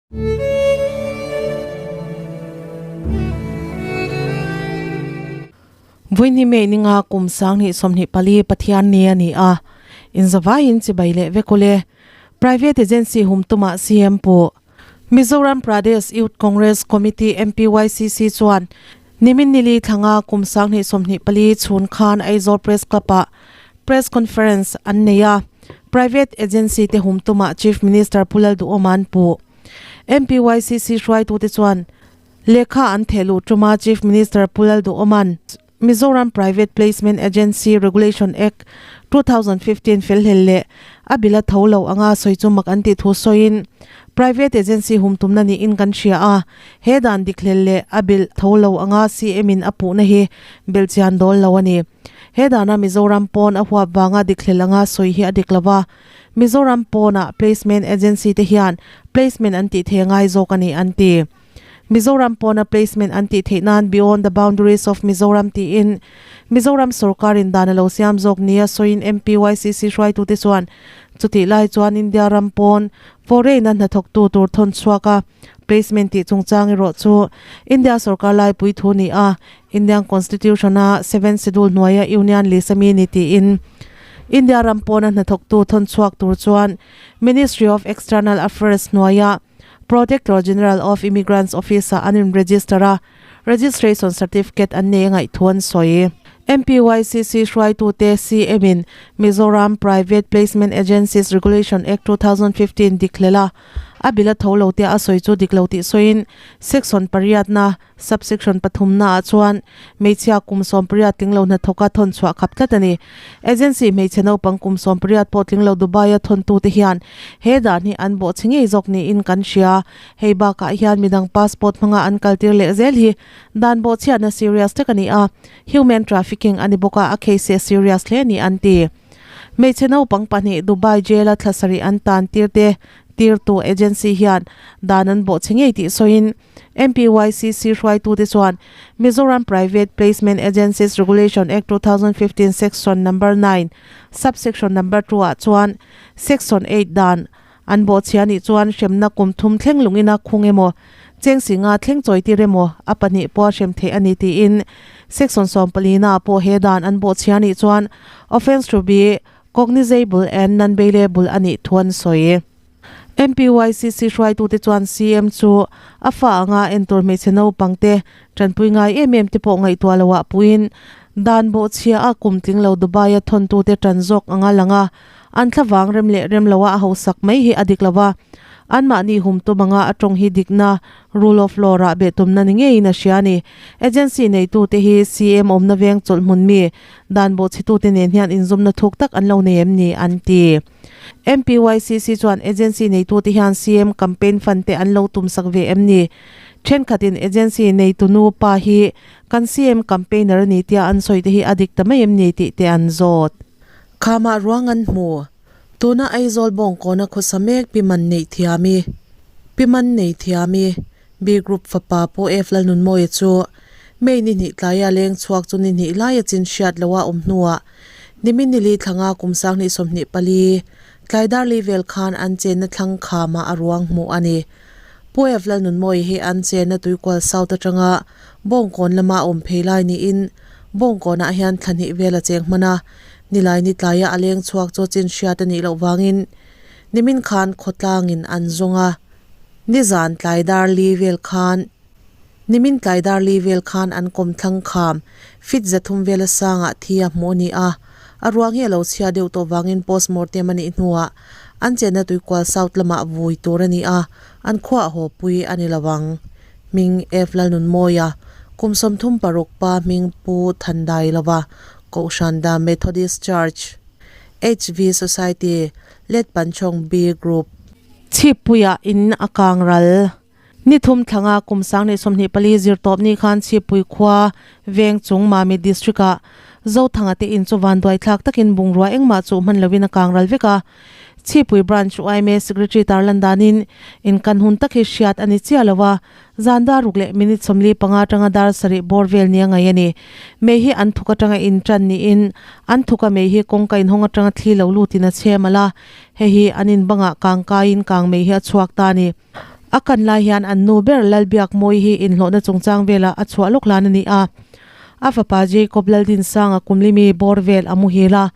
Vawiin hi May ninga kum 2024 Pathian ni a ni a, inzavaiin chibai leh vek ule. Private agency hum tumah CM Pu. Mizoram Pradesh Youth Congress Committee, MPYCC, chuan nimin nili thlanga kum 2024 chhun khan Aizawl Press Club-ah Press Conference an nei a, Private Agency te hum tumah Chief Minister Pu Lalduhawma an puh. MPYCC hruaitute chuan lehkha an theh luh tuma Chief Minister Pu Lalduhawma'n Mizoram Private Placement Agency Regulation Act, 2015 felhlel leh a bil a tho lo anga sawi chu mak an tih thu sawiin, Private agency hum tumna niin kan hria a, he dan dikhlel leh a bil tho lo anga CM in a puhna hi belhchian dawl lo a ni. He dana Mizoram pawn a huap vanga dikhlel anga sawi hi a dik lo va, Mizoram pawnah placement agency te hian placement an tih thei ngai zawk a ni an ti. Mizoram pawna placement an tih theih nan Beyond the Boundaries of Mizoram tiin Mizoram sorkarin dan a lo siam zawk nia sawiin MPYCC hruaitute chuan chutih lai chuan India ram pawn foreign-a hnathawktu tur thawn chhuak a placement tih chungchang erawh chu India sorkar laipui thu ni a Indian Constitution-a Seventh Schedule hnuaia Union list ami ni tiin India ram pawna hnathawktu thawn chhuak tur chuan Ministry of External Affairs hnuaia Protector General of Immigrants Office-ah an in-register a, registration certificate an nei a ngaih thu an sawi. MPYCC hruaitute CM-in Mizoram Private Placement Agencies Regulation Act 2015 dik hlel a, a bil a tho lo tia a sawi chu dik lo tih sawiin Section pariatna Subsection pathumnaah chuan hmeichhia kum 18 tling lo hnathawka thawn chhuah khap tlat a ni. Agency hmeichhe naupang kum 18 pawh tling lo Dubai-a thawntute hian he dan hi an bawhchhe ngei zawk niin kan hria. Hei bakah hian midang passport hmanga an kaltir leh zel hi dan bawhchhiatna serious tak a ni a, human trafficking a ni bawk a, a case a serious hle a ni an ti. Hmeichhe naupang pahnih Dubai jail-a thla sarih an tan tirte tirtu agency hian dan an bawhchhe ngei tih sawiin, MPYCC hruaitute chuan Mizoram Private Placement Agencies Regulation Act 2015 Section Number 9 Sub-Section Number 2 ah chuan Section 8 dan an bawhchhia nih chuan hremna kum thum thleng lungin a khung emaw cheng singa thleng chawi tir emaw a pahnih pawh a hrem theih a ni tiin Section 14 ah pawh he dan an bawhchhia nih chuan Offence to be cognizable and non-bailable a nih thu an sawi. MPYCC hruaitute chuan CM chu a fa anga entur hmeichhe naupangte tanpui ngai em em te pawh ngaihtuah loah puiin dan bawhchhia a kum tling lo Dubai-a thawntute tan zawk anga lang a, an thlavang rem leh rem loa a hausak mai hi a dik lo a, anmahni hum tum anga a tawng hi dikna, rule of law, rah beh tumna ni ngeiin a hria a ni. Agency neitute hi CM awmna veng chawlh hmun mi dan bawhchhetute nen hian inzawmna thuk tak an lo nei em ni an ti. MPYCC chuan agency neitute hian CM campaign fund te an lo tumsak ve em ni? Thenkhatin agency neitu nu pa hi kan CM campaigner a ni tia an sawi te hi a dik ta mai em ni tih te an zawt. Khamah ruang an hmu. Tuna Aizawl bawngkawna khawsa mek Pi Man neih thiam i Pi Man nei thiam i B Group fapa Pu F Lalnunmawia chu May ni hnih tlaia leng chhuak chu ni hnih laia chin hriat loha awm hnuah nimin nili thlanga kum 2024 tlai darli vel khan an chenna thlang khamah a ruang hmuh a ni. Pu F Lalnunmawia hi an chenna Tuikual South atanga Bawngkawn lama a awm phei lai niin Bawngkawnah hian thla hnih vel a cheng hman a, nilai ni tlaia a leng chhuak chu chin hriat a nih loh vangin nimin khan khawtlangin an zawng a. Nizan tlai dar li vel khan Nimin tlai dar li vel khan an kawm thlang kham fit 300 vela sangah thi a hmuh a ni a, a ruang hi a lo chhia deuh tawh vangin postmortem a nih hnuah an chenna Tuikual South lamah vui tur a ni a, an khuah haw pui a ni lo ang. Hming F Lalnunmawia, kum 36 pa hming Pu Thandailova, Kohhran The Methodist Church, HV Society, Letpanchawng B Group. Chhippuiah in a kang ral. Ni thum thlanga kum 2024 zir tawp ni khan Chhippui khua veng chung Mamit District ah Zothanga te in chu vanduai thlak takin bungrua engmah chuh hman lovin a kang ral vek a. Chhippui Branch yma Secretary tarlan danin in kan hun tak hi hriat a ni chiah lo a, zan dar ruk leh minute 45 atanga dar sarih bawr vel nia ngaih a ni. Mei hi an thuk atanga in tan niin an thuka mei hi kawngka inhawng atanga thli lo lutin a chhem alh a, Hei hi an in bangah kang kaiin kang mei hi a chhuak ta a ni. A kan lai hian an nu ber Lalbiakmawii hi inhlawhna chungchang velah a chhuah lawk hlan a ni a. A fapa Jacob Laldinsanga kumlimi bawr vel a muhil a,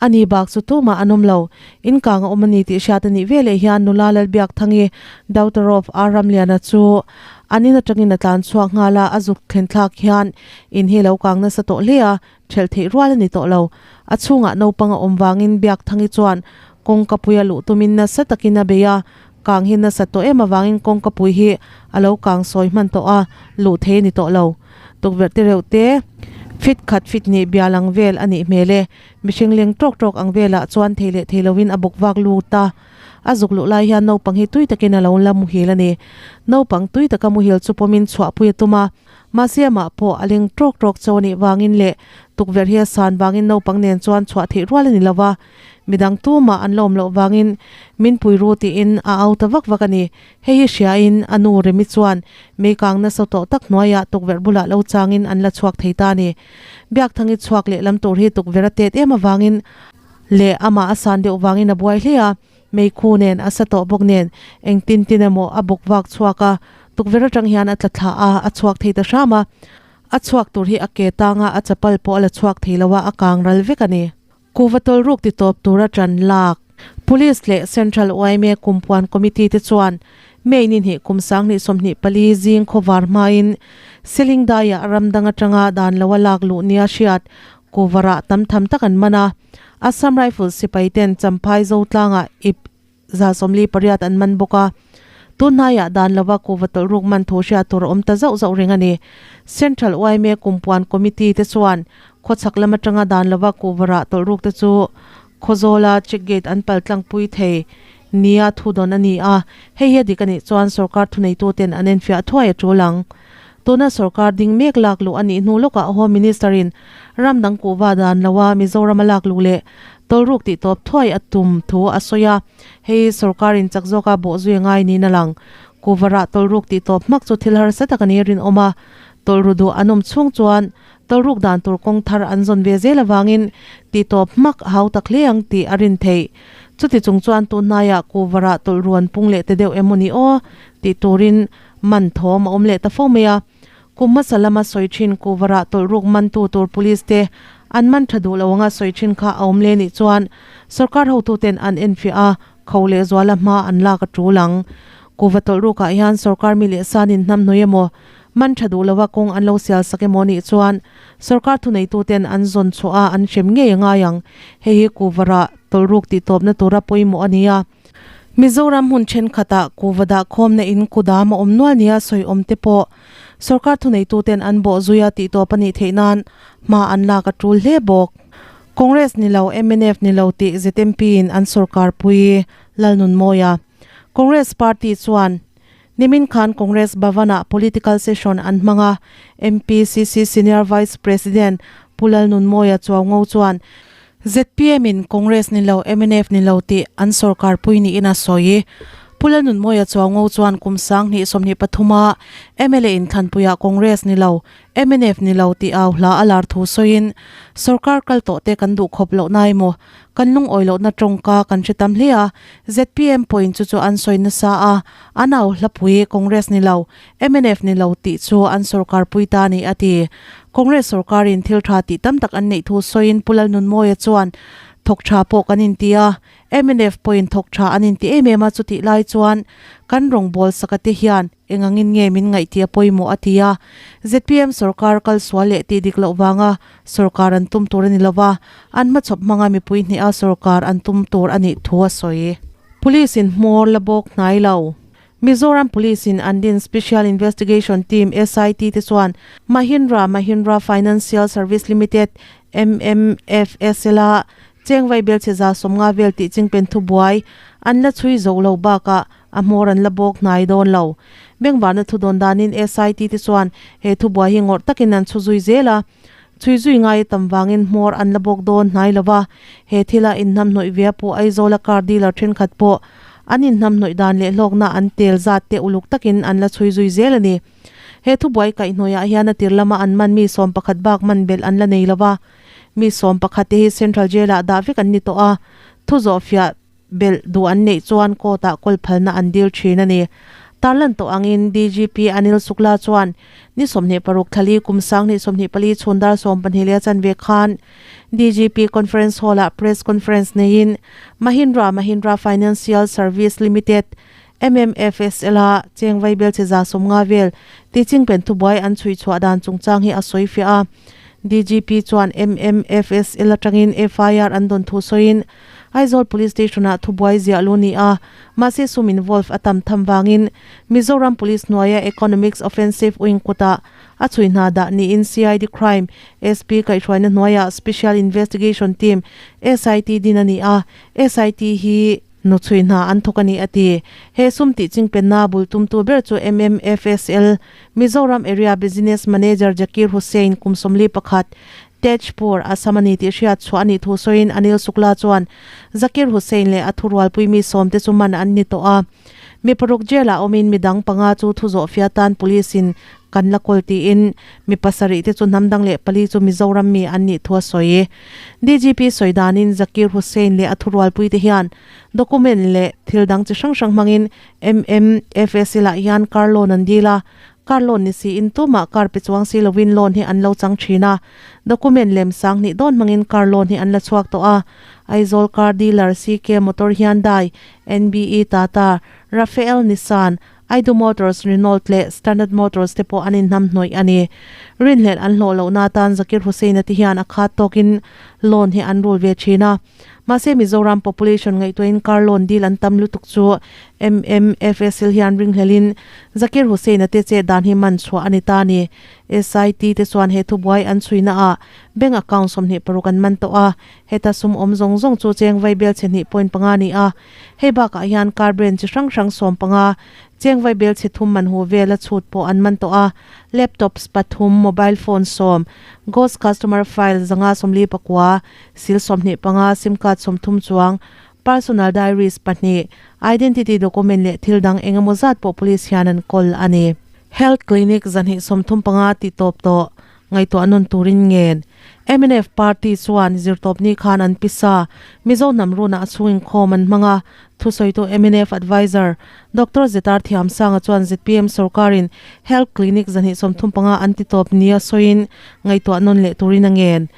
ani bak chu tumah an awm lo. In kang a awm a ni tih hriat a nih veleh hian nula Lalbiakthangi, daughter of R Ramliana chu an in atangin a tlan chhuak nghal a, a zuk thlen thlak hian in hi lo kang nasa tawh hle a, thelh theih rual a ni tawh lo. A chhungah naupang a awm vangin Biakthangi chuan kawngkapui a luh tumin nasa takin a bei a, kang hi nasa tawh em avangin kawngkapui hi a lo kang sawi hman tawh a, luh thei a ni tawh lo. Tukverh te reuh te fit khat fit hnih bial ang vel a nih hmel e. Mihring leng tawk tawk ang velah chuan thei leh thei lovin a bawk vak lut a. A zuk luh lai hian naupang hi tui takin a lo la muhil a ni. Naupang tui taka muhil chu pawmin chhuahpui a tum a. Mahse amah pawh a leng tawk tawk cho a nih vangin leh tukverh hi a san vangin naupang nen chuan chhuah theih rual a ni lo va. Midang tumah an la awm loh vangin min pui ru tiin a au ta vak vak a ni. Hei hi hriain a nu Remi chuan meikang nasa tawh tak hnuaiah tukverh bulah lo changin an la chhuak thei ta a ni. Biakthangi chhuak lehlam tur hi tukverh a tet em avangin leh amah a san deuh vangin a buai hle a, meikhu nen a sa tawh bawk nen engtin tin emaw a bawk vak chhuak a, tukverh atang hian a tla thla a, a chhuak thei ta hram a. A chhuak tur hi a ke tanga a chapal pawh a la chhuak thei lo a, a kang ral vek a ni. Kuhva tawlruk ti tawp tura tan lak. Police leh Central yma Kumpuan Committee te chuan May ni hnih kum 2024 zing khawvar hmain Selingdaiah ram dang atanga dan loa lak luh nia hriat kuhvarah tam tham tak an man a. Assam Rifles sipai ten Champhai Zotlangah ip 48 an man bawk a. Tun hnaiah dan lova kuhva tawlhruk man thu hriat tur a awm ta zauh zauh reng a ni. Central yma Kumpuan Committee te chuan khawchhak lam atanga dan lova kuhva rah tawlhruk te chu Khawzawla check gate an pal tlangpui thei nia thu dawn a ni a. Hei hi a dik a nih chuan sorkar thuneituten an enfiah thuai a tul ang. Tuna sorkar ding mek lak luh a nih hnu lawkah Home Minister in ram dang kuhva dan loa Mizoram a lak luh leh tawlruk tih tawp thuai a tum thu a sawi a. Hei sorkar in chak zawka bawhzui a ngai niin a lang. Kuhva rah tawlruk tih tawp hmak chu thil harsa tak a ni rinawm a. Tawlru duh an awm chhung chuan tawlruk dan tur kawng thar an zawn ve zel avangin tih tawp hmak a hau tak hle ang tih a rin theih. Chuti chung chuan tunhnaiah kuhva rah tawlhru an pung leh te deuh em aw ni aw tih turin Man thawm a awm leh ta fo mai a, kum hmasa lama sawi thin kuhvarah tawlhruk mantu tur police te an man tha duh lo anga sawi thin kha a awm leh nih chuan sorkar hotuten an enfiah a, kho leh zuala hma an lak a tul ang. Kuhva tawlhrukah hian sorkar mi leh sanin hnam hnui emaw, man tha duh lova kawng an lo sial sak emaw nih chuan sorkar thuneituten an zawn chhuah a an hrem ngei a ngai ang. Hei hi kuhvarah tawlhruk tihtawpna tura pawimawh a ni a. Mizoram hmun thenkhatah kuhva dahkhawmna in kudam a awm nual nia sawi awm te pawh sorkar thuneituten an bawh zui a tih tawp a nih theih nan hma an lak a tul hle bawk. Congress ni lo, mnf ni lo tih ZMP in an sorkar pui Lalnunmawia. Congress party chuan nimin khan Congress Bhavan-ah political session an hmang a, MPCC Senior Vice President Pu Lalnunmawia Chuaungo chuan zpm in Congress ni lo, mnf ni lo tih an sorkar pui niin a sawi. Pu Lalnunmawia Chuaungo chuan kum 2023 a mla inthlanpuiah Congress ni lo, mnf ni lo tih au hla a lar thu sawiin, Sorkar kal tawh te kan duh khawp loh na emaw, kan lungawi lohna tawngka kan hre tam hle a, zpm pawhin chu chu an sawi nasa a, an au hlapui Congress ni lo, mnf ni lo tih chu an sorkar pui ta a ni a ti. Congress sorkarin thil tha tih tam tak an neih thu sawiin Pu Lalnunmawia chuan thawk tha pawh kan inti a, mnf pawhin thawk tha an inti em em a chutih lai chuan kan rawngbawl saka te hian eng angin nge min ngaih tih a pawimawh a ti a. Zpm sorkar kal sual leh tih dik loh vanga sorkar an tum tur a ni lova, an hmachhawp hmanga mipui hneha sorkar an tum tur a nih thu a sawi. Police in hmawr la bawk hnai lo. Mizoram Police in an din Special Investigation Team, SIT, te chuan Mahindra Mahindra Financial Service Limited, MMFSL, a cheng vaibel chhe 150 vel tih chingpen thubuai an la chhui zo lo bakah a hmawr an la bawk hnai dawn lo. Bengvarna thu dawn danin SIT te chuan he thubuai hi ngawrh takin an chhu zui zel a, chhui zui ngai a tam vangin hmawr an la bawk dawn hnai lo va, he thila inhnamhnawih ve a pawh Aizawla car dealer thenkhat pawh an inhnamhnawih dan leh hlawkna an tel zat te uluk takin an la chhui zui zel a ni. He thubuai kaihhnawihah hian a tir lama an man mi 11 bak man belh an la nei lo va, mi 11 te hi Central Jail-ah dah vek an ni tawh a, thu zawhfiah belh duh an neih chuan court-ah kawl phalna an dil thin a ni. Tarlan tawh angin DGP Anil Shukla chuan ni 26 thlali kum 2024 chhun dar 12 leh a chanve khan DGP Conference Hall-ah Press Conference neiin Mahindra Mahindra Financial Service Limited, MMFSL, a cheng vaibel che 150 vel teaching pen thubuai an chhui chhuah dan chungchang hi a sawi fiah a. DGP chuan MMFSL atangin FIR an dawn thu sawiin Aizawl Police Station-ah thubuai ziah lu ni a, mahse sum involve a tam tham vangin Mizoram Police hnuaia Economics Offensive Wing kutah a chhui hna dah niin CID Crime SP kaihhruaina hnuaiah Special Investigation Team, SIT, din a ni a, SIT hi nu chhui hna an thawk a ni a ti. He sum tih chingpenna bul tumtu ber chu MMFSL, Mizoram Area Business Manager Jakir Hussain kum 41, Tejpur, Assam a ni tih hriat chhuah a nih thu sawiin Anil Shukla chuan Zakir Hussain leh a thurualpui mi sawmte chu man an ni tawh a. Mi paruk jail ah awmin mi dang panga chu thu zawh fia tan police in kan la kawl tiin mi pasarih te chu hnam dang leh pali chu Mizoram mi an nih thu a sawi. DGP sawi danin Zakir Hussain leh a thurualpui te hian document leh thil dang chi hrang hrang hmangin MMFSC lah hian car loan an dil a, car loan ni siin tumah car pe chuang si lovin loan hi an lo chang thin a, document lem sang hnih dawn hmangin car loan hi an la chhuak tawh a. Aizawl car dealer CK Motor Hyundai NBE Tata, Rafael Nissan, Aidu Motors, Renault leh Standard Motors te pawh an inhnam hnawih a ni. Rinhlelh an hlawh lohna atan Zakir Hussain-a te hian a khat tawkin loan hi an rul ve thin a. Mahse Mizoram population ngaihtuahin car loan deal an tam lutuk chu MMFSL hian ringhlelhin Zakir Hussain-a te chet dan hi man chhuah a ni ta a ni. SIT te chuan he thubuai an chhuina ah bank account 26 an man tawh a. Heta sum awm zawng zawng chu cheng vaibel chhe hnih point panga a ni a, hei bakah hian car brand chi hrang hrang 15, cheng vaibel chhe thum man hu vela chhut pawh an man tawh a, laptops pathum, mobile phone sawm, ghost customer file 549, sil 25, sim card 30 chuang, personal diaries pahnih, identity document leh thil dang eng emaw zat pawh police hian an kawl a ni. Health clinic 235 tih tawp tawh ngaihtuah nawn turin ngen. Mnf party chuan zirtawpni khan an pisa Mizo hnam runah a chhung inkhawm an hmang a, thusawitu mnf adviser Doctor Zetar Thiamsanga chuan zpm sorkarin Health Clinic 235 an ti tawp nia sawiin ngaihtuah nawn leh turin a ngen.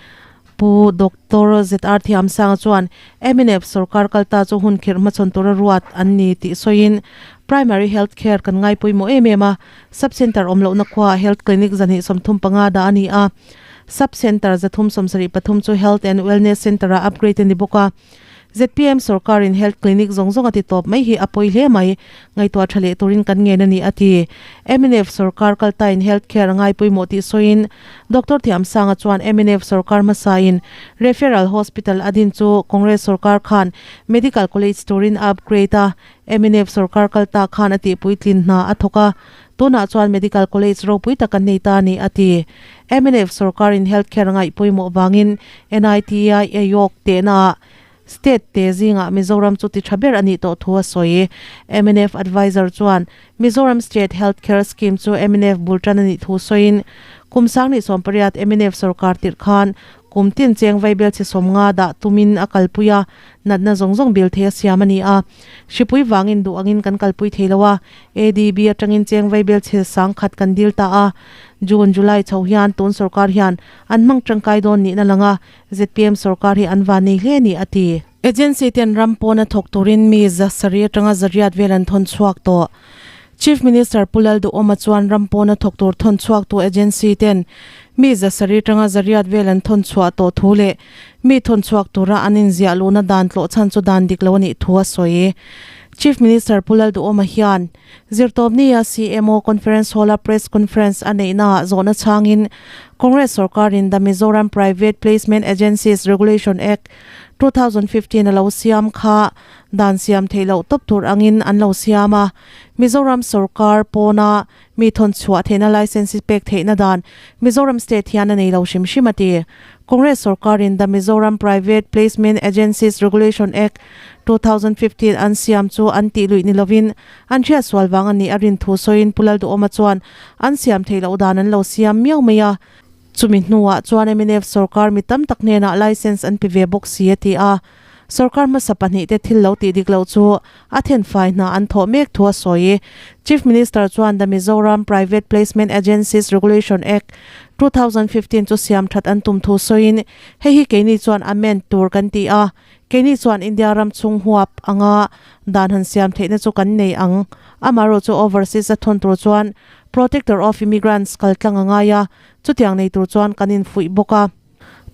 Pu Doctor ZR Thiamsanga chuan mnf sorkar kalta chu hun khirh hmachhawn tura ruat an ni tih sawiin Primary Health Care kan ngaipawimawh em em a, Sub Centre awm lohna khuaah Health Clinic 235 dah a ni a, Sub Centre 373 chu Health and Wellness Centre-ah upgrade a ni bawk a. Zpm sorkarin Health Clinic zawng zawng a ti tawp mai hi a pawi hle mai, ngaihtuah tha leh turin kan ngen a ni, a ti. Mnf sorkar kaltain Health Care a ngai pawimawh tih sawiin Doctor Thiamsanga chuan mnf sorkar hmasain Referral Hospital a din chu Congress sorkar khan Medical College turin a upgrade a, Mnf sorkar kal ta khan a tihpuitlin hna a thawk a, tunah chuan Medical College ropui tak an nei ta a ni, a ti. Mnf sorkarin health care ngaih pawimawh vangin NITI Ayog tehnaah state te zingah Mizoram chu ti tha ber a nih tawh thu a sawi. Mnf adviser chuan Mizoram State Health Care Scheme chu mnf bul tan a nih thu sawiin kum 2018 mnf sorkar tirh khan kum tin cheng vaibel chhe 50 dah tumin a kalpui a, natna zawng zawng bil thei a siam a ni a. Hripui vangin duh angin kan kalpui thei lo a, ADB atangin cheng vaibel chhe 1000 kan dil ta a. June, July chho hian tun sorkar hian an hmang tangkai dawn nihna lang a, zpm sorkar hi an van nei hle a ni, a ti. Agency ten ram pawna thawk turin mi 700 atanga 800 vel an thawn chhuak tawh. Chief Minister Pu Lalduhawma chuan ram pawna thawk tur thawn chhuaktu agency ten mi 700 atanga 800 vel an thawn chhuah tawh thu leh mi thawn chhuak tura an inziah luhna dan tlawh chhan chu dan dik lo a nih thu a sawi. Chief Minister Pu Lalduhawma hian Zirtawpnia CMO Conference Hall-a Press Conference a neihnaah zawhna chhangin Congress sorkarin The Mizoram Private Placement Agencies Regulation Act, 2015 a lo siam kha dan siam theih loh tawp tur angin an lo siam a. Mizoram sorkar pawna mi thawn chhuah theihna license pek theihna dan Mizoram state hian a nei lo hrim hrim a ti. Congress sorkarin The Mizoram Private Placement Agencies Regulation Act, 2015 an siam chu an tih luih ni lovin an hriat sual vang a nih a rin thu sawiin Pu Lalduhawma chuan an siam theih loh dan an lo siam miau mai a. Chumi hnuah chuan mnf sorkar mi tam tak hnenah license an pe ve bawk si a ti a. Sorkar hmasa pahnihte thil lo tih dik loh chu a thenfai hna an thawh mek thu a sawi. Chief Minister chuan The Mizoram Private Placement Agencies Regulation Act, 2015 chu siam that an tum thu sawiin, Hei hi keini chuan amend tur kan ti a, keini chuan India ram chhung huap anga dan han siam theihna chu kan nei ang. Amaherawhchu chu overseas a thawn tur chuan Protector of Immigrants kal tlang a ngai a, chutiang nei tur chuan kan infuih bawk a.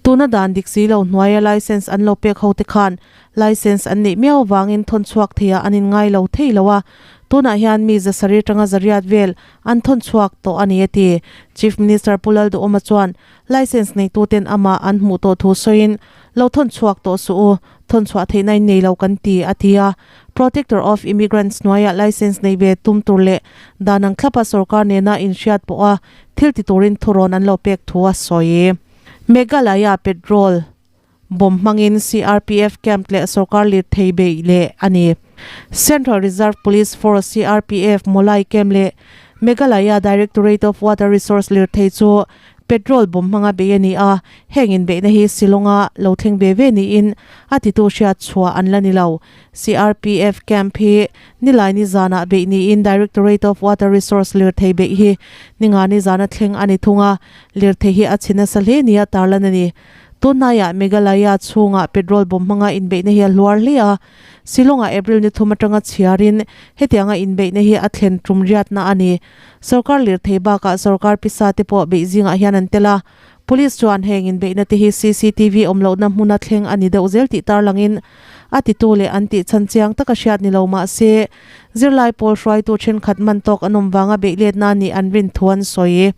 Tuna dan dik si lo hnuaia licence an lo pek ho te khan licence an neih miau avangin thawn chhuak theiah an inngai lo thei lo a, tunah hian mi zasarih atanga zariat vel an thawn chhuak tawh a ni a ti. Chief Minister Pu Lalduhawma chuan licence neituten amah an hmuh tawh thu sawiin, Lo thawn chhuak tawh suh u, thawn chhuah theihna in nei lo kan ti, a ti a. Protector of Immigrants hnuaiah licence nei ve tum tur leh dan ang thlapa sorkar nena inhriat pawha thil ti turin thurawn an lo pek thu a sawi. Meghalaya petrol bomb hmangin CRPF camp leh sorkar lirthei beih leh a ni. Central Reserve Police Force, CRPF, Mawlai camp leh Meghalaya Directorate of Water Resource lirthei chu Petrol bomb hmanga bei a ni a, heng inbeihna hi Shillong-a lo thleng ve ve niin a titu hriat chhuah an la ni lo. CRPF camp hi Nilaini zanah beih niin Directorate of Water Resource lirthei beih hi Ningani zana thleng a ni thung a, lirthei hi a chhe nasa hle nia tarlan a ni. Tunhnaiah Meghalaya chhungah petrol bomb hmanga inbeihna hi a hluar hle a, Shillong-ah April ni thum atanga chhiarin hetianga inbeihna hi a thlen tum riatna a ni. Sorkar lirthei bakah sorkar pisa te pawh beih zingah hian an tel a, Police chuan heng inbeihna te hi cctv awm lohna hmuna thleng a ni deuh zel tih tarlangin a titu leh an tih chhan chiang taka hriat ni lo mah se zirlai pawl hruaitu thenkhat man tawk an awm vanga beih letna nih an rin thu an sawi.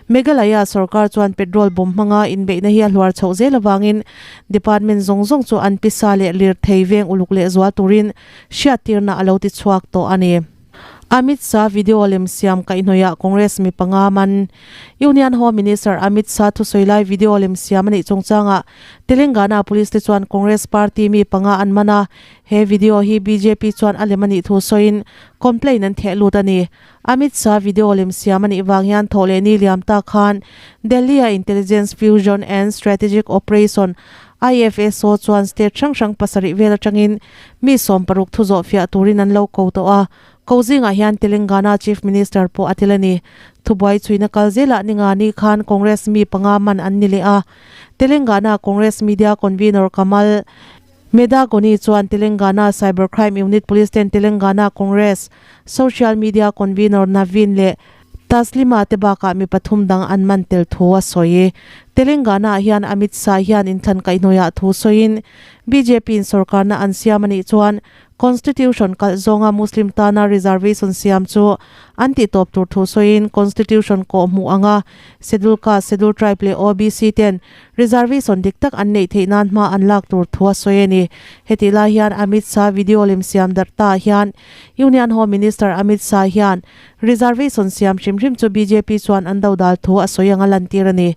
Meghalaya sorkar chuan petrol bomb hmanga inbeihna hi a hluar chhoh zel avangin department zawng zawng chu an pisa leh lirthei veng uluk leh zual turin hriattirna a lo ti chhuak tawh a ni. Amit Shah video lem siam kaihhnawihah Congress mi panga man. Union Home Minister Amit Shah thusawi lai video lem siam a neih chungchangah Telangana Police te chuan Congress party mi panga an man a, he video hi bjp chuan a lem a nih thu sawiin complaint an theh lut a ni. Amit Shah video lem siam a nih vang hian thawh leh ni liam ta khan Delhi-a Intelligence Fusion and Strategic Operation, IFSO, chuan state hrang hrang pasarih vel atangin mi 60 thu zawh fiah turin an lo ko tawh a, ko zingah hian Telangana Chief Minister pawh a tel a ni. Thubuai chhuina kal zelah Ningani khan Congress mi panga man an ni leh a, Telangana Congress Media Convener Kamal Medagoni chuan Telangana Cyber Crime Unit Police ten Telangana Congress Social Media Convener Naveen leh Taslima te bakah mi pathum dang an man tel thu a sawi. Telangana ah hian Amit Shah hian inthlan kaihhnawihah thu sawiin bjp in sorkarna an siam a nih chuan Constitution kalh zawnga Muslim tana reservation siam chu an tih tawp tur thu sawiin Constitution kawh hmuh anga Schedule Caste, Schedule Tribe leh OBC ten Reservation dik tak an neih theih nan hma an lak tur thu a sawi a ni. Hetih lai hian Amit Shah video lem siam darh ta ah hian Union Home Minister Amit Shah hian Reservation siam hrim hrim chu bjp chuan an do dal thu a sawi anga lantir a ni.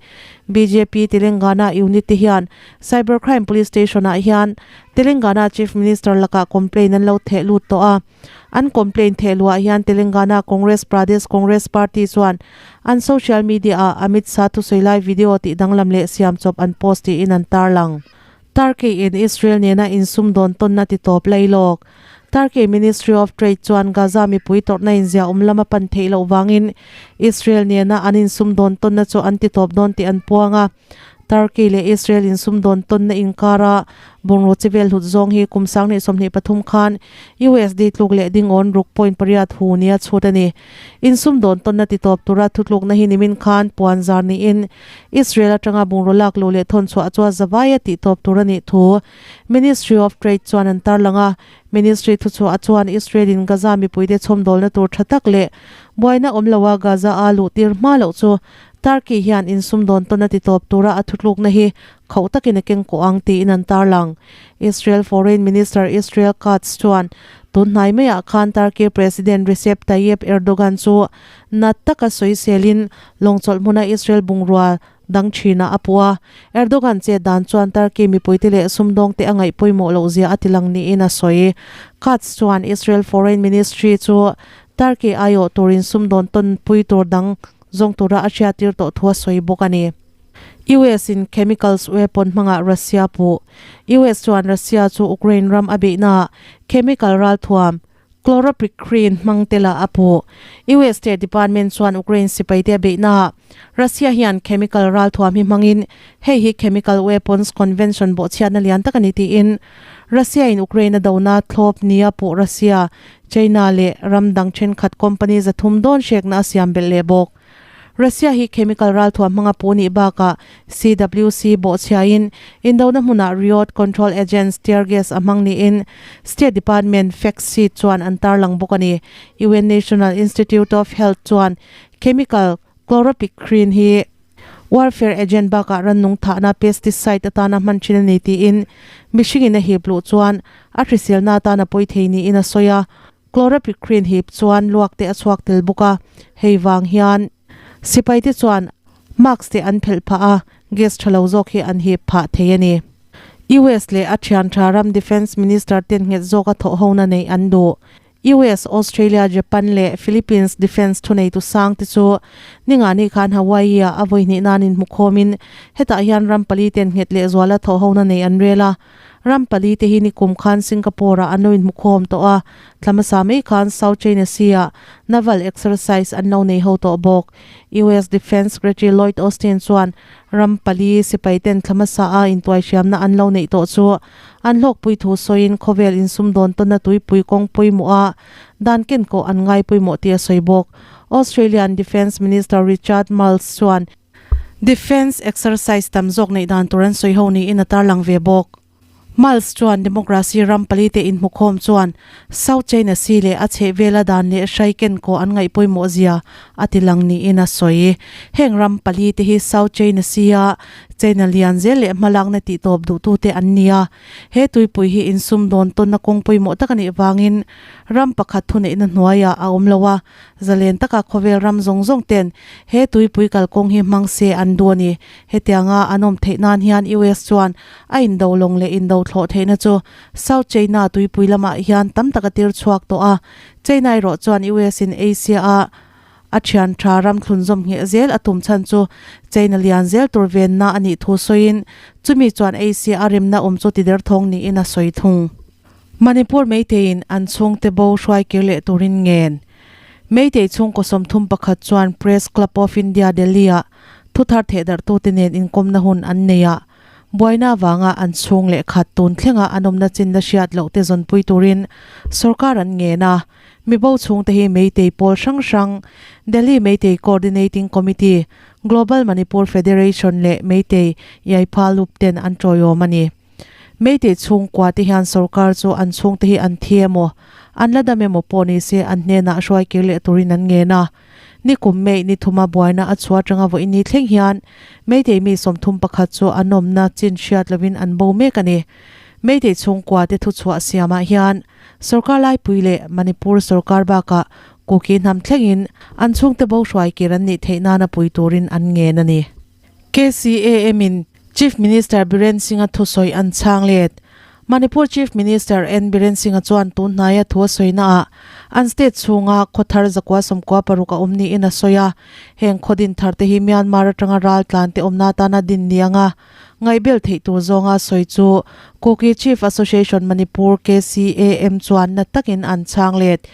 Bjp Telangana unit te hian Cyber Crime Police Station ah hian Telangana Chief Minister lakah complaint an lo theh lut tawh a. An complaint theh luah hian Telangana Congress Pradesh Congress Party chuan an social media ah Amit Shah thusawi lai video tih danglam leh siam chawp an post tiin an tarlang. Turkey in Israel nena insumdawn tawnna ti tawp lailawk. Turkey Ministry of Trade chuan Gaza mipui tawrhna inziah awm lama pan theih loh vangin Israel nena an insumdawn tawnna chu an ti tawp dawn tih an puang a. Turkey leh Israel insumdawn tawnna inkara bungraw chi vel hlut zawng hi kum 2023 khan USD tluk leh dingawn ruk point pariat hu nia chhut a ni. Insumdawn tawnna ti tawp tura thutlukna hi nimin khan puan zar niin Israel atanga bungraw lak luh leh thawn chhuah chu a zavai a tih tawp tur a nih thu Ministry of Trade chuan an tarlang a. Ministry thuchhuah chuan Israel in Gaza mipuite chhawmdawlna tur tha tak leh buaina awm loa Gaza a luh tir hma loh chu Turkey hian insumdawn tawn a ti tawp tura a thutlukna hi khauh takin a keng kawh ang tiin an tarlang. Israel Foreign Minister Israel Katz chuan tun hnai maiah khan Turkey President Recep Tayyip Erdogan chu nat taka sawiselin lawngchawlh hmuna Israel bungrua dang thinah a puh a. Erdogan chet dan chuan Turkey mipuite leh sumdawngte a ngaih pawimawh loh zia a tilang niin a sawi. Katz chuan Israel Foreign Ministry chu Turkey aiawh turin sumdawn tawnpui tur dang zawng tura a hriattir tawh thu a sawi bawk a ni. US in chemicals weapon hmanga Russia puh. US chuan Russia chu Ukraine ram a beihnaah chemical ralthuam Chloropicrine hmang tela a puh. US State Department chuan Ukraine sipaite a beihnaah Russia hian chemical ralthuam hi hmangin hei hi Chemical Weapons Convention bawhchhiatna lian tak a ni tiin Russia in Ukraine a dona thlawp nia puh Russia, China leh ram dang thenkhat company 300 dawn hrekna a siam belh leh bawk. Russia hi chemical ralthuam hmanga pu nih bakah CWC bawhchhiain indona hmunah riot control agents tear gas a hmang niin State Department fact sheet chuan an tarlang bawk a ni. UN National Institute of Health chuan chemical chloropicrine hi warfare agent bakah rannung thahna pesticide atana hman thin a ni tiin mihringin a hip luh chuan a hriselna atana pawi thei niin a sawi a. Chloropicrine hip chuan luak te a chhuak tel bawk a, hei vang hian sipai te chuan mask te an phelh phah a, gas tha lo zawk hi an hip phah thei a ni. US leh a thian tha ram Defence Minister ten nghet zawka thawh hona neih an duh. US, Australia, Japan leh Philippines Defence thuneitu sang te chu ningani khan Hawaii ah a vawi hnih nan inhmukhawmin hetah hian ram pali ten nghet leh zuala thawh hona neih an rel a. Ram pali te hi nikum khan Singapore ah an lo inhmukhawm tawh a, thla hmasa mai khan South China Sea ah naval exercise an lo nei ho tawh bawk. US Defence Secretary Lloyd Austin chuan ram pali sipai ten thla hmasa a intuaihriamna an lo neih tawh chu an hlawkpui thu sawiin khawvel insumdawn tawnna tuipui kawng pawimawh a dan ken kawh an ngai pawimawh tih a sawi bawk. Australian Defence Minister Richard Marles chuan Defence exercise tam zawk neih dan tur an sawi ho niin a tarlang ve bawk. Miles chuan democracy ram pali te inhmukhawm chuan South China Sea leh a chhehvela dan leh hrai ken kawh an ngaih pawimawh zia a ti lang niin a sawi. Heng ram pali te hi South China Sea a China lian zel leh hmalakna tihtawp duhtute an ni a. He tuipui hi insumdawn tawnna kawng pawimawh tak a nih vangin ram pakhat thuneihna hnuaiah a awm lo a. Zalen taka khawvel ram zawng zawng ten he tuipui kalkawng hi hmang se an duh a ni. Hetianga an awm theih nan hian US chuan a indo lawng leh indo thlawh theihna chu South China tuipui lamah hian tam tak a tir chhuak tawh a. China erawh chuan US in Asia a a thian tha ram thlunzawm ngheh zel a tum chhan chu China lian zel tur venna a nih thu sawiin chumi chuan Asia a remna awm chu tiderthawng niin a sawi thung. Manipur Meiteiin an chhungte bo hruai kir leh turin ngen. Meitei chhungkaw 31 chuan Press Club of India Delhi-ah thuthar thehdarhtute nen inkawmna hun an nei a, buaina avanga an chhung leh khat tun thlenga an awmna chinna hriat loh te zawnpui turin sorkar an ngen a. Mi bo chhungte hi Meitei pawl hrang hrang, Delhi Meitei Coordinating Committee, Global Manipur Federation leh Meitei Yaipha Lup ten an tawiawm a ni. Meitei chhungkua te hian sorkar chu an chhungte hi an thi emaw, an la dam emaw pawh ni se an hnenah hruai kir leh turin an ngen a. Nikum May ni thuma buaina a chhuah atanga vawiin ni thleng hian Meitei mi 31 chu an awmna chin hriat lovin an bo mek a ni. Meitei chhungkua te thuchhuah siamah hian sorkar laipui leh Manipur sorkar bakah Kuki hnam thlengin an chhungte bo hruai kir an nih theih nana pui turin an ngen a ni. KCAM in Chief Minister Biren Singh-a thusawi an chhang let. Manipur Chief Minister N Biren Singh-a chuan tun hnaia thu a sawina ah an state chhunga khaw thar 196 a awm niin a sawi a. Heng khaw din thar te hi Myanmar atanga ral tlan te awmna atana din ni anga ngaihbel theih tur zawnga sawi chu Kuki Chief Association Manipur, KCAM, chuan na takin an chhang let.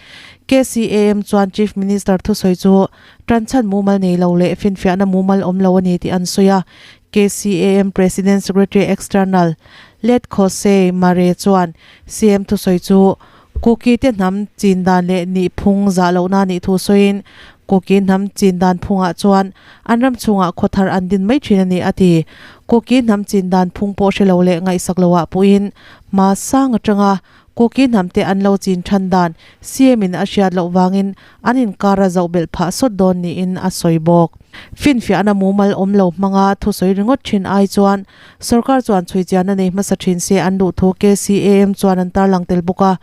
KCAM chuan Chief Minister thusawi chu Tanchhan mumal nei lo leh finfiahna mumal awm lo a ni tih an sawi a. KCAM President Secretary External, Let Khosei Mare chuan CM thusawi chu Kuki te hnam chin dan leh nihphung zah lohna nih thu sawiin Kuki hnam chin dan phungah chuan an ram chhungah khaw thar an din mai thin a ni a ti. Kuki hnam chin dan phung pawh hre lo leh ngaihsak loah puhin hma sang atanga Kuki hnamte an lo chin than dan CM in a hriat loh vangin an inkar a zoh belh phah sawt dawn niin a sawi bawk. Finfiahna mumal awm lo hmanga thusawi ringawt thin ai chuan sorkar chuan chhuichianna nei hmasa thin se an duh thu KCAM chuan an tarlang tel bawk a.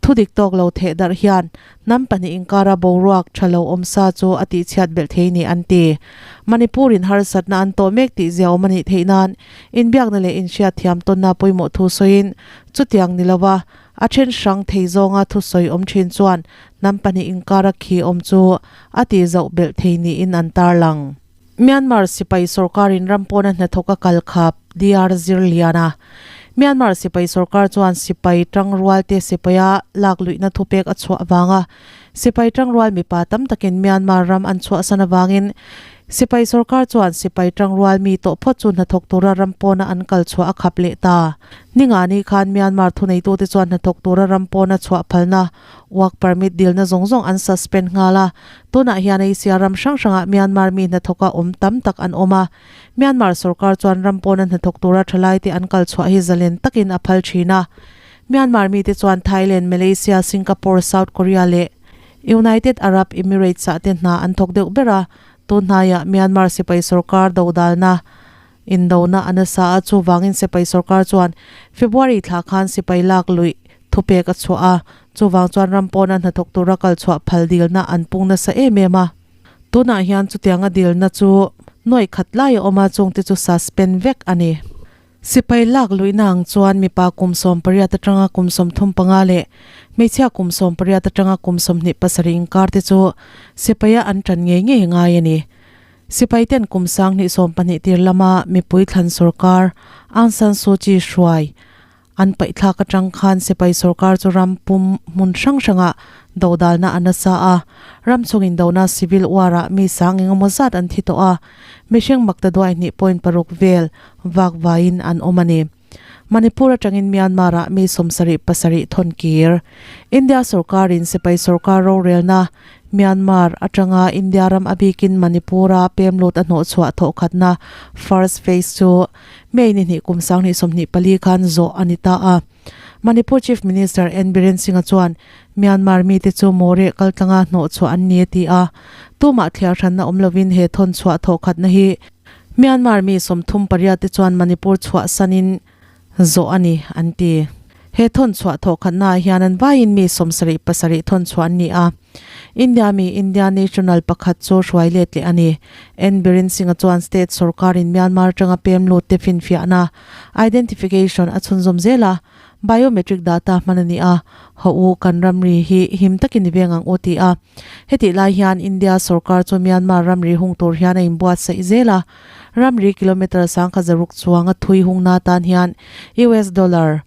Thudik tawk lo theh darh hian hnam pahnih inkara boruak tha lo awm sa chu a tihchhiat belh thei ni an ti. Manipur in harsatna an tawh mek tih zia awm a nih theih nan inbiakna leh inhriatthiam tawnna pawimawh thu sawiin Chutiang ni lova a then hrang thei zawnga thusawi awm thin chuan hnam pahnih inkara khi awm chu a tih zoh belh thei niin an tarlang. Myanmar sipai sorkarin ram pawna hnathawk a kal khap, DR Zirliana. Myanmar sipai sorkar chuan sipai tangrualte sipaia lak luihna thupek a chhuah avanga sipai tangrual mipa tam takin Myanmar ram an chhuahsan avangin sipai sorkar chuan sipai tangrual mi tawh phawt chu hnathawk tura ram pawna an kal chhuah a khap leh ta. Ningani khan Myanmar thuneitute chuan hnathawk tura ram pawna chhuah phalna Work permit dilna zawng zawng an suspend nghal a, tunah hian Asia ram hrang hrangah Myanmar mi hnathawka awm tam tak an awm a. Myanmar sorkar chuan ram pawna hnathawk tura thalaite an kal chhuah hi zalen takin a phal thin a. Myanmar mite chuan Thailand, Malaysia, Singapore, South Korea leh United Arab Emirates ah te hna an thawk deuh ber a, tun hnaiah Myanmar sipai sorkar dodalna Indona a nasa a, chuvangin sipai sorkar chuan February thla khan sipai lak luih thupek a chhuah a, chuvang chuan ram pawna hnathawk tura kal chhuah phal dilna an pung nasa em em a. Tunah hian chutianga dilna chu nuaih khat lai a awm a, chungte chu suspend vek a ni. Sipai lak luihna ang chuan mipa kum 18 atanga kum 35 leh hmeichhia kum 18 atanga kum 27 inkar te chu sipaia an tan ngei ngei ngai a ni. Sipai ten kum 2012 tir lama mipui thlan sorkar Aung San Suu Kyi hruai an paihthlak atang khan sipai sorkar chu ram pum hmun hrang hrangah dodalna a nasa a, ram chungin dona civil war ah mi sang engemaw zat an thi tawh a, mihring maktaduai hnih point paruk vel vak vaiin an awm a ni. Manipur atangin Myanmar-ah mi 77 thawn kir. India sorkarin sipai sorkar rorelna Myanmar atanga India ram a bikin Manipur-a pemlut a hnawhchhuah thawhkhatna first phase chu May ni hnih kum 2024 khan zawh a ni ta a. Manipur Chief Minister N Biren Singh-a chuan Myanmar mite chu Moreh kaltlanga hnawhchhuah an ni a ti a. Tumah thliar hranna awm lovin he thawnchhuah thawhkhatna hi Myanmar mi 38 te chuan Manipur chhuahsanin zawh a ni, an ti. He thawnchhuah thawhkhatnaah hian an vaiin mi 77 thawnchhuah an ni a. India mi India national pakhat chu hruai let leh a ni. N Biren Singh-a chuan state sorkarin Myanmar atanga pem lut te finfiahna, identification, a chhunzawm zel a. Biometric data hman a ni a, haw u kan ramri hi him takin i veng ang u ti a. Hetih lai hian India sorkar chu Myanmar ramri hung tur hian a inbuatsaih zel a, ramri kilometre 10,600 chuanga thui hungna tan hian US dollar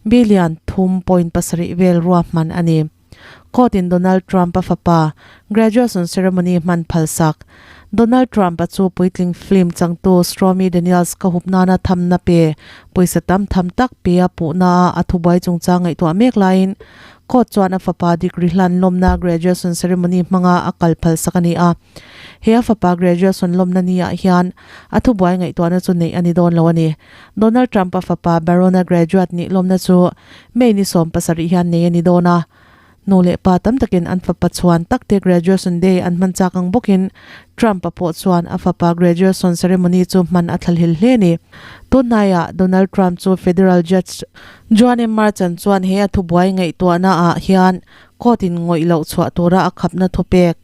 billion thum point pasarih vel ruahman a ni. Court in Donald Trump-a fapa graduation ceremony hman phalsak. Donald Trump-a chu puitling film changtu Stormy Daniels ka hup nana thamna pe pawisa tam tham tak pe a puhna a a thubuai chungchang ngaihtuah mek laiin Court chuan a fapa degree hlan lawmna graduation ceremony hmanga a kal phalsak a ni a. He a fapa graduation lawmna ni ah hian a thubuai ngaihtuahna chu neih a ni dawn lo a ni. Donald Trump-a fapa Barron-a graduate nih lawmna chu May ni 17 hian nei a ni dawn a. Nu leh pa tam takin an fapa chhuan takte graduation day an hman chak ang bawkin Trump-a pawh chuan a fapa graduation ceremony chu hman a thlalhil hle a ni. Tunhnaiah Donald Trump chu federal judge Juan M. Merchan chuan he a thubuai ngaihtuahna ah hian court in ngawih loh chhuah tura a khapna thupek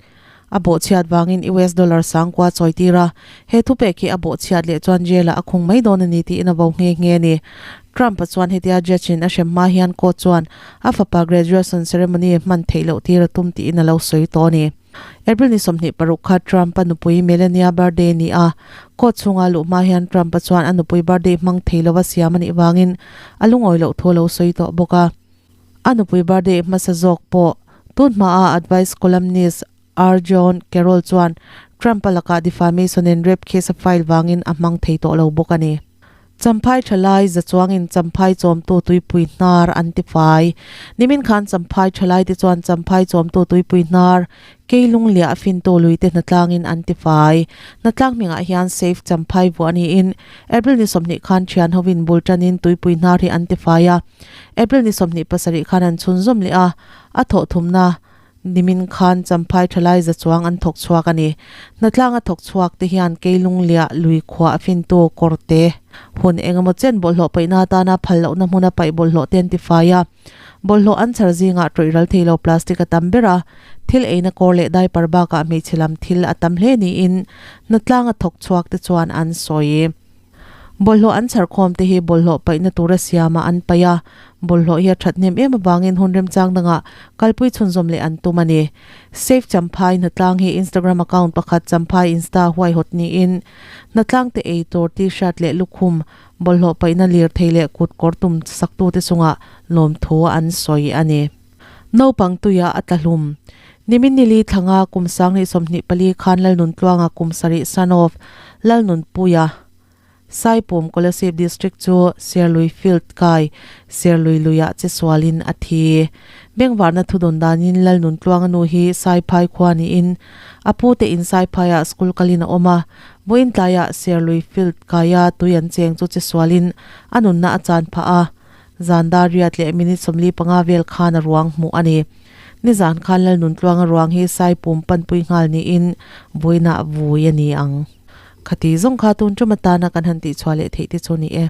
a bawhchhiat vangin US dollar sangkua chawi tir a, he thupek hi a bawhchhiat leh chuan jail ah a khung mai dawn a ni tiin a vo nghe nghe a ni. Trump-a chuan hetia judge in a hrem hma hian court chuan a fapa graduation ceremony hman theih loh tir a tum tiin a lo sawi tawh a ni. April ni 26 kha Trump-a nupui Melania birthday a ni a, court chhunga luh hma hian Trump-a chuan a nupui birthday hmang thei lova siam a nih vangin a lungawi loh thu a lo sawi tawh bawk a. A nupui birthday hmasa zawk pawh tun hmaa advice columnist R. John Carroll chuan Trump-a lakah defamation and rape case a file vangin a hmang thei tawh lo bawk a ni. Champhai thalai za chuangin Champhai chawmtu tuipui hnar an ti fai. Nimin khan Champhai thalai te chuan Champhai chawmtu tuipui hnar Keilung liah fintu lui te hnatlangin an ti fai. Hnatlang hmingah hian Safe Champhai vuah niin April ni 20 khan thian hovin bul tanin tuipui hnar hi an ti fai a. April ni 27 khan an chhunzawm leh a, a thawh thumna Nimin khan Champhai thalai za chuang an thawk chhuak a ni. Hnatlang a thawk chhuak te hian Keilung liah lui khuah a fintu kawrte hun engemaw chen bawlhhlawh paihna atana phal lohna hmuna paih bawlhhlawh te an ti fai a. Bawlhhlawh an chhar zingah tawih ral thei lo plastic a tam ber a, thil eina kawr leh diaper bakah hmeichhe lam thil a tam hle niin hnatlang a thawk chhuak te chuan an sawi. Bawlhhlawh an chhar khawm te hi bawlhhlawh paihna tura siamah an paih a, bawlhhlawh hi a that hnem em avangin hun remchang dangah kalpui chhunzawm leh an tum a ni. Save Champhai Hnatlang hi Instagram account pakhat Champhai Insta huaihawt niin Hnatlang te ei tur t-shirt leh lukhum bawlhhlawh paihna lirthei leh kut kawr tum saktute chungah lawmthu an sawi a ni. Naupang tuia a tla hlum. Nimin nili thlanga kum 2024 khan Lalnuntluanga kum sarih son of Lalnunpuia Saipum Kolasib District chu Serlui Field kai Serlui luiah che sualin a thi. Bengvarna thudawn danin Lalnuntluanga nu hi Saiphai khua niin a pute in Saiphaiah school kalin a awm a, vawiin tlaiah Serlui Field kaia tui an cheng chu che sualin a nunna a chan phah a. Zan dar riat leh minute 45 vel khan a ruang hmuh a ni. Nizan khan Lalnuntluanga ruang hi Saipum panpui nghal niin vawiinah vui a ni ang. Khati zawng kha tun tum atana kan han tihchhuah leh theih te chu ni e.